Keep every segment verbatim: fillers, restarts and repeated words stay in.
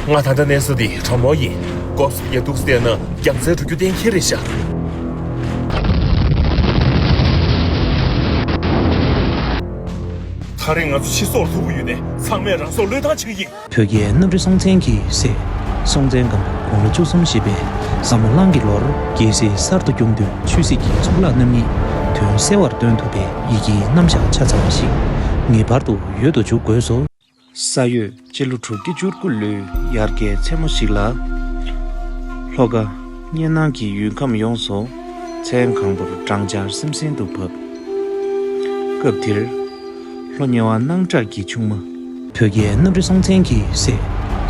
ང་ད་ལྟ་གནས་ས་འདི་གྲོ་མོ་ཡིན། སྒོ་ཡ་འདུག་སེ་བསྡད་ན་རྒྱལ་མཚན་འགྲོ་རྒྱུ་གཏན་འཁེལ་རེད་ཤག་ད་རེས་ང་ཚོ་ཕྱི་སོག་ལྷུག་པོ་ཡོད་ནས་ཚང་མས་རང་སྲོག་བློས་བཏང་བྱེད་ཀྱི་ཡིན། བོད་རྒྱལ་གནམ་རི་སྲོང་བཙན་གྱི་སྲས་སྲོང་བཙན་སྒམ་པོ་དགུང་ལོ་བཅུ་གསུམ་བཞེས་པའི་འཛམ་བུ་གླིང་གི་ལོར་རྒྱལ་སྲིད་གསར་དུ་སྐྱོང་འདོད་ཆོས་སྲིད་ཀྱི་གཙུག་ལག་རྣམ་གཉིས་དོན་གསལ་བར་སྟོན་ཐུབ་པའི་ཡི་གེའི་རྣམ་གཞག་ཆ་ཚང་བ་ཞིག་ངེས་པར་དུ་ཡོད་དུ་འཇུག་དགོས་སོ། ས་ཡོས་སྤྱི་ལོ་དྲུག་བརྒྱ་བཅུ་དགུ་ལོའི་དབྱར་ཁའི་མཚན་མོ་ཞིག་ལ། ལྷོ་ཁ་གཉའ་ནང་གི་ཡུལ་ཁམས་ཡོངས་སུ་མཚན་གང་པོར་སྦྲང་ཆར་སིམ་སིམ་དུ་བབས། སྐབས་དེར་ལྷོ་གཉའ་བ་སྣང་གྲགས་ཀྱི་ཆུང་མ། བོད་རྒྱལ་གནམ་རི་སྲོང་བཙན་གྱི་སྲས་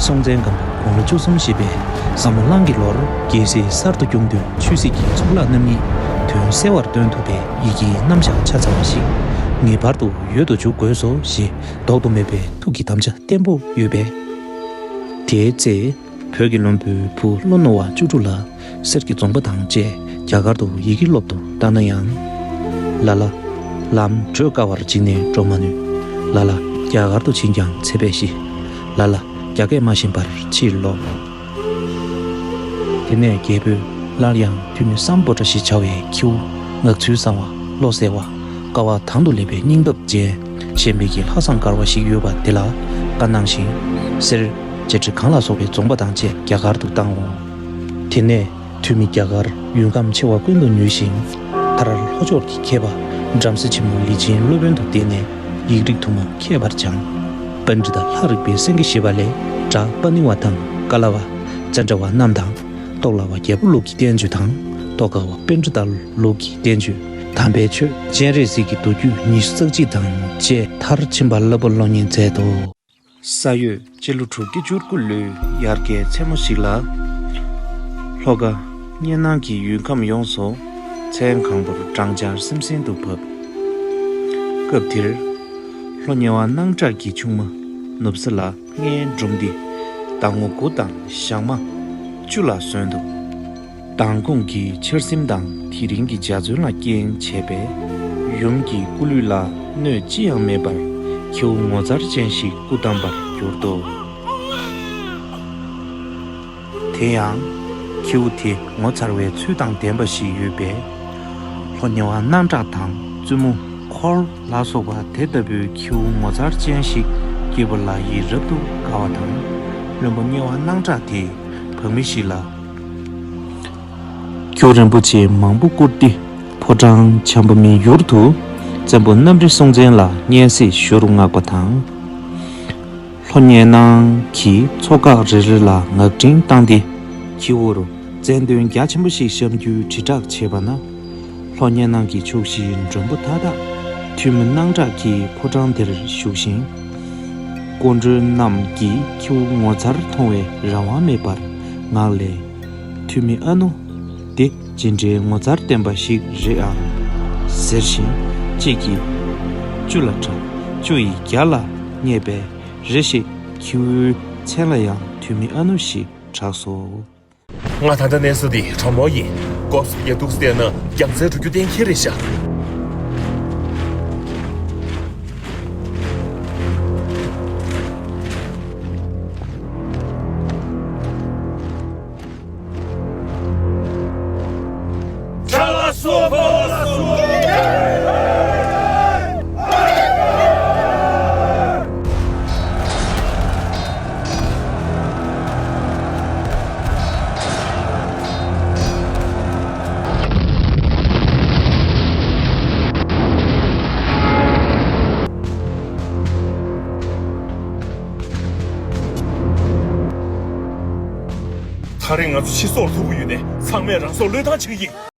སྲོང་བཙན་སྒམ་པོ་དགུང་ལོ་བཅུ་གསུམ་བཞེས་པའི་འཛམ་བུ་གླིང་གི་ལོར་རྒྱལ་སྲིད་གསར་དུ་སྐྱོང་འདོད་ཆོས་སྲིད་ཀྱི་གཙུག་ལག་རྣམ་གཉིས་དོན་གསལ་བར་སྟོན་ཐུབ་པའི་ཡི་གེའི་རྣམ་གཞག་ཆ་ཚང་བ་ཞིག་ངེས་པར་དུ་ཡོད་དུ་འཇུག་དགོས་སོ་ཞེས་ལྡོག་ཏུ་མེད་པའི་ཐུགས་ཀྱི་དམ་བཅའ་བརྟན་པོ་ཡོད་པས། དེའི་ཚེ། བོད་ཀྱི་བློན་པོའི་བུ་བློ་རྣོ་བ་བཅུ་དྲུག་ལ་གསེར་གྱི་རྫོང་པ་དང་བཅས་རྒྱ་གར་དུ་ཡི་གེ་སློབ་ཏུ་བཏང་ན་ཡང་། ལ་ལ། ལམ་བགྲོད་དཀའ་བར་འཇིགས་ནས་འགྲོ་མ་ནུས། ལ་ལ། རྒྱ་གར་དུ་ཕྱིན་ཀྱང་ཚེ་པས་ཤི། ལ་ལ། རྒྱ་སྐད་མ་ཤེས་པར་ཕྱིར་ལོག་དེ་ནས་རྒྱལ་པོས་སླར་ཡང་ཐུ་མི་སམ་བྷོ་ཊ་ཞེས་བྱ་བའི་ཁྱེའུ་ངག་ཚུལ་བཟང་བ་བློ་གསལ་བ་དཀའ་བ་དང་དུ་ལེན་པའི་སྙིང་སྟོབས་ཅན་གཞན་ཕན་གྱི་ལྷག་བསམ་དཀར་བ་ཞིག་ཡོད་པ་དེ་ལ་བཀའ་གནང་ཞིང་གསེར་བྱེ་ཁྲི་གང་ལ་སོགས་པའི་རྫོང་པ་དང་བཅས་རྒྱ་གར་དུ་བཏང་ངོ་། དེ་ནས་ཐུ་མི་རྒྱ་གར་ཡུལ་ཁམས་ཆེ་བ་ཀུན་ཏུ་ཉུལ་ཞིང་མཐར་ལྷོ་ཕྱོགས་ཀྱི་མཁས་པ་བྲམ་ཟེ་ཆེན་མོ་ལི་ཆིན་སློབ་དཔོན་དུ་བསྟེན་ནས་ཡིག་རིགས་དུ་མ་མཁས་པར་སྦྱངས། པཎྜི་ཏ་ལྷ་རིག་པའི་སེང་གེ་ཞེས་པ་ལས་གྲྭ་པ་ཎི་བ་དང་ཀ་ལ་བ། ཙནྡྲ་བ་རྣམས་དང་། ཏོག་ལ་བ་རྒྱལ་པོ་ལུགས་ཀྱི་བསྟན་བཅོས་དང་། ཏོག་དཀར་བ་པཎྜི་ཏ་ལུགས་ཀྱི་བསྟན་བཅོས་དམ་པའི་ཆོས་སྤྱན་རས་གཟིགས་ཀྱི་མདོ་རྒྱུད་ཉི་ཤུ་རྩ་གཅིག་དང་བཅས་མཐར་ཕྱིན་པ་བསླབ་པ་སློབ་གཉེར་མཛད་དོ། ས་ཡོས་སྤྱི་ལོ་དྲུག་བརྒྱ་བཅུ་དགུ་ལོའི་དབྱར་ཁའི་མཚན་མོ་ཞིག་ལ། ལྷོ་ཁ་གཉའ་ནང་གི་ཡུལ་ཁམས་ཡོངས་སུ་མཚན་གང་པོར་སྦྲང་ཆར་སིམ་སིམ་དུ་བབས། སྐབས་དེར་ལྷོ་གཉའ་བ་སྣང་གྲགས་ཀྱི་ཆུང་མ་ནུབ་ས་ལ། ལྔའི་སྒྲུང་འདི་ཟླ་ངོ་དགུ་དང་ཞག་མ་བཅུ་ལ་སོན་འདུག་མདང་དགོང་གི་ཆར་ཟིམ་དང་དེ་རིང་གི་འཇའ་ཚོན་ལ་རྐྱེན་བྱས་པས་ཡུམ་གྱི་སྐུ་ལུས་ལ་གནོད་ཅི་ཡང་མེད་པར་ཁྱེའུ་ངོ་མཚར་ཅན་ཞིག་སྐུ་བལྟམས་པར་གྱུར་ཏོ། དེ་ཡང་ཁྱེའུ་དེ་ངོ་མཚར་བའི་ཚུལ་དང་ལྡན་པ་ཞིག་ཡོད་པས། ལྷོ་གཉའ་བ་སྣང་གྲགས་དང་བཙུན་མོ་འཁོར་ལ་སོགས་པ་དེ་ལྟ་བུའི་ཁྱེའུ་ངོ་མཚར་ཅན་ཞིག་སྐྱེས་པ་ལ་ཡིད་རབ་ཏུ་དགའ་བ་དང་། བློན་པོ་གཉའ་བ་སྣང་གྲགས་དེས་བག་མི་ཞིག་ལ། ཁྱེའུ་རིན་པོ་ཆེ་མང་པོ་བཀུར་ཏེ་ཕོ་བྲང་བྱམས་པ་མིན་ཡུལ་དུ་བཙན་པོ་གནམ་རི་སྲོང་བཙན་ལ་སྙན་སེང་ཞུ་རུ་མངགས་པ་དང་། ལྷོ་གཉའ་ནང་གི་མཚོ་ཁག་རེ་རེ་ལ་ངག་འཕྲིན་བཏང་སྟེ། ཁྱེའུར་བཙན་གདོན་རྒྱ་ཆེན་པོ་ཞིག་བཤམས་རྒྱུའི་དྲིལ་བསྒྲགས་བྱས་པ་ན། ལྷོ་གཉའ་ནང་གི་ཕྱོགས་བཞིའི་མགྲོན་པོ་མཐའ་དག་ཐུ་མི་སྣང་གྲགས་ཀྱི་ཕོ་བྲང་དེར་བཞུགས་ཤིང་། སྐུ་མགྲོན་རྣམས་ཀྱིས་ཁྱེའུ་ངོ་མཚར་མཐོང་བའི་རང་དབང་མེད་པར་ངག་ལས། ཐུ་མི་ཨ་ནུ། དེ་ཇི་འདྲའི་ངོ་མཚར་ལྡན་པ་ཞིག་རེད་ཨང་། ཟེར་ཞིང་གཅིག་གིས་བཅུ་ལ་གྲགས། བཅུ་ཡིས་བརྒྱ་ལ་བསྙད་པས་རེ་ཞིག་ཁྱེའུའི་མཚན་ལ་ཡང་ཐུ་མི་ཨ་ནུ་ཞེས་གྲགས་སོ། ང་ད་ལྟ་གནས་ས་འདི་གྲོ་མོ་ཡིན། སྒོ་ཡ་འདུག་སེ་བསྡད་ན་རྒྱལ་མཚན་འགྲོ་རྒྱུ་གཏན་འཁེལ་རེད་ཤག་ད་རེས་ང་ཚོ་ཕྱི་སོག་ལྷུག་པོ་ཡོད་ནས་ཚང་མས་རང་སྲོག་བློས་བཏང་བྱེད་ཀྱི་ཡིན།